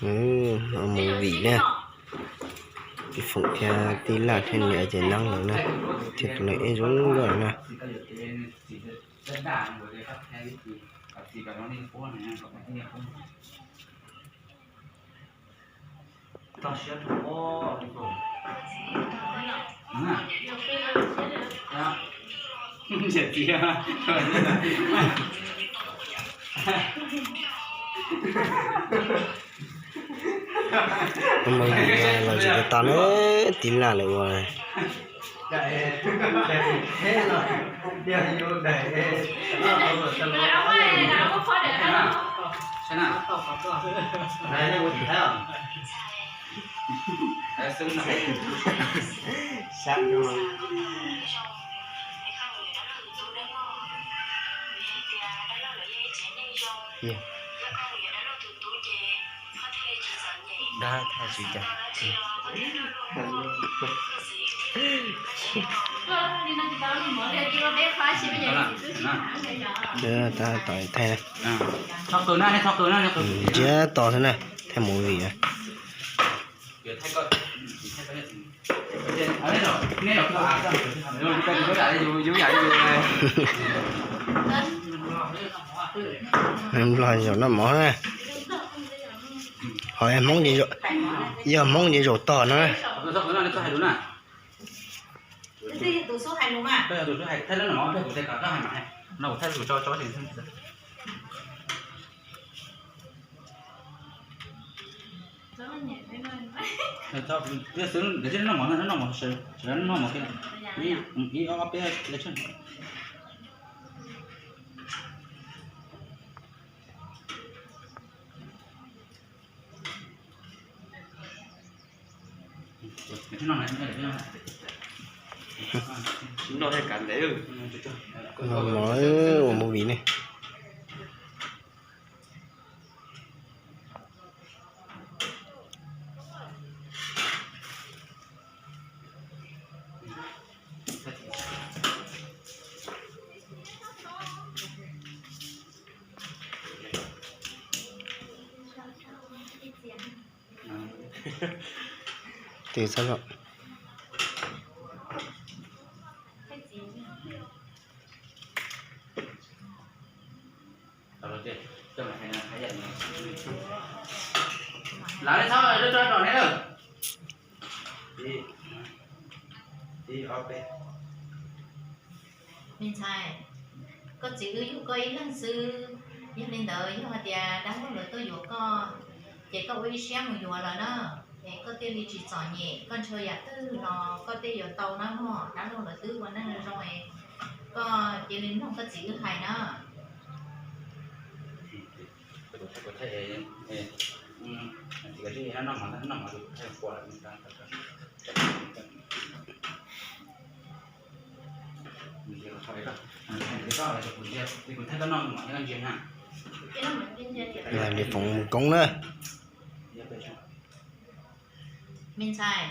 Mus vim na, Tij Foom thiab Tij Laj thiab niam ces nab lawm na, thiab tus no ib zoo nkauj na. Mus los tsis tau na, Tij Laj lawm ua. Dab tha tsis cas. Thaij, ntsiab to xwb na, thaij movie na. Nplog zaum noj mov na. Ho yog Hmoob ces zaum tog no na. Noj mov ua movie ne. Tes txhob zom. Lawv txhob rau rau neb lawm. Me ntxhais, koj txiv wb yug koj ib leeg xwb, yog li ntawd yog hais tias dab laug lawv tuaj yuav koj, ces koj ua ib siab mus yuav lawm na, es koj thiaj li tsis txom nyem, koj ntshaw yam twg los koj thiaj yuav tau na mog. Dab laug lawv twb ua neej zoo es koj cia li mloog koj txiv wb hais na. Lam li foom mus koob na. Me ntxhais,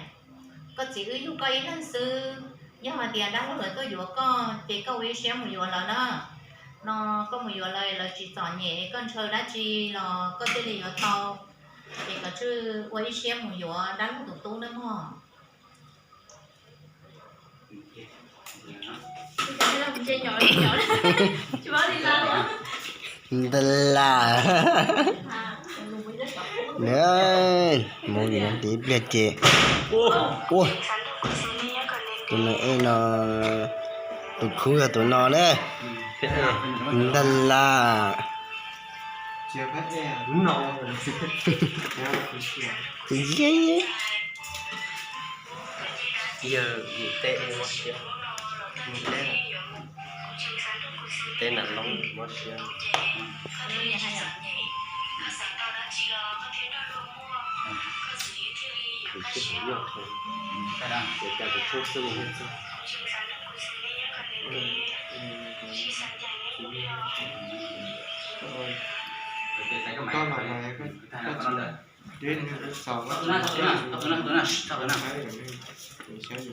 koj txiv wb yug koj ib leeg xwb, yog hais tias dab laug lawv tuaj yuav koj ces koj ua ib siab mus yuav lawm na. No koj mus yuav lawm, lawv tsis txom nyem, koj ntshaw dab tsi los koj thiaj li yuav tau. Ces koj tsij ua ib siab mus yuav dab laug tus tub nawb mog. Nta la. Mus vim no ib pliag ces, ua, tus no es no, tus khub yog tus no na. Nta la. Yog teb mob siab, teb na loo mob siab. Tus sib haum nyuj, ces cas tus tshoob xwb mus txog.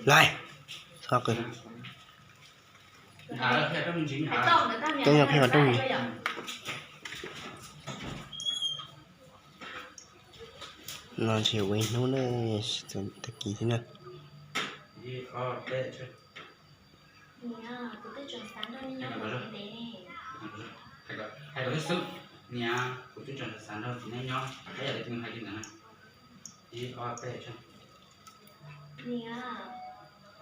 Lais, txhob qw. Coob yog pheej ua rooj. No tsis ua ib hnub na, tag kis thiab na. Niam, kuv twb tseem xav nrog txiv neb nyob, hais yam li kuv hais li ntawd na. Ib ob peb. Niam,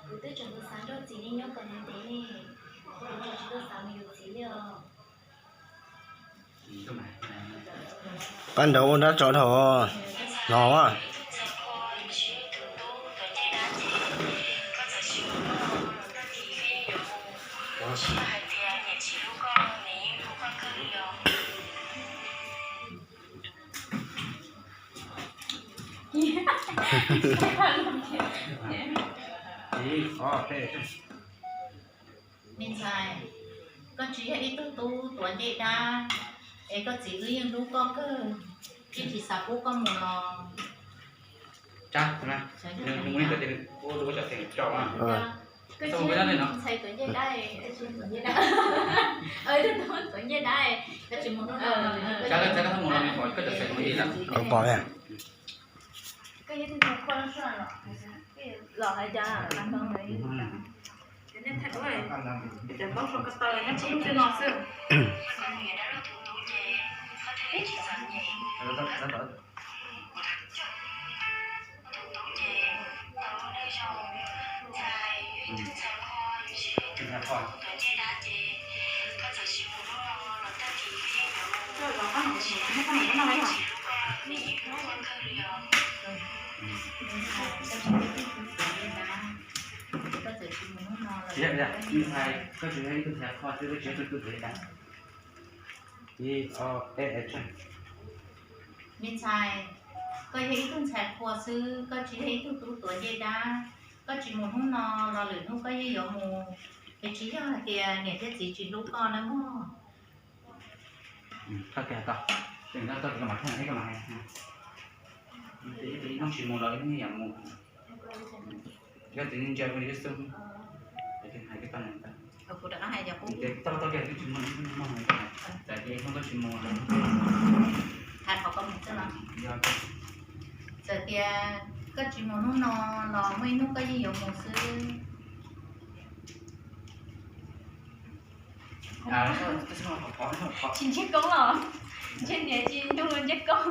kuv twb tseem xav nrog txiv neb nyob kom ntev ntev ne, kuv tseem tsis tau xav mus yuav txiv li os. Pab nrauv ua dab tso dhau no. Me ntxhais, koj tsis yog ib tug tub tuav ncej dab, es koj txiv wb yeej hlub koj kawg, yeej tsis xav pub koj mus los. Ntxhais tuav ncej dab, tuav ncej dab, koj tsis mus hnub no, koj tsis mus hnub no los. Los hais cas, nej thaij duab, cov ntaub so ko taw nyob tsis ib tug no xwb. Koj tsis yog ib tug ntxhais qhua xwb, koj tsis yog ib tug ntxhais qhua xwb, koj tsis yog ib tug tuav ncej dab. Ib ob peb, action. Me ntxhais, koj yog ib tug ntxhais qhua xwb, koj tsis yog ib tug tub tuav ncej dab. Koj tsis mus hnub no los lwm hnub koj yeej yuav mus, es tsis yog hais tias niam thiab txiv tsis hlub koj nawb mog. Koj tias tau, tsis mus los ib hnub yam mus. Yog txiv ntsia li xwb, hais tau, tau kiag twb tsis muaj, txawm tias ib hnub twb tsis mus los. Hais qhov koj mus xwb los? Txawm tias koj tsis mus hnub no los muaj ib hnub koj yeej yuav mus xwb. Tsis ntsej koob los? Ntsej niam tsis nyuj ntsej koob.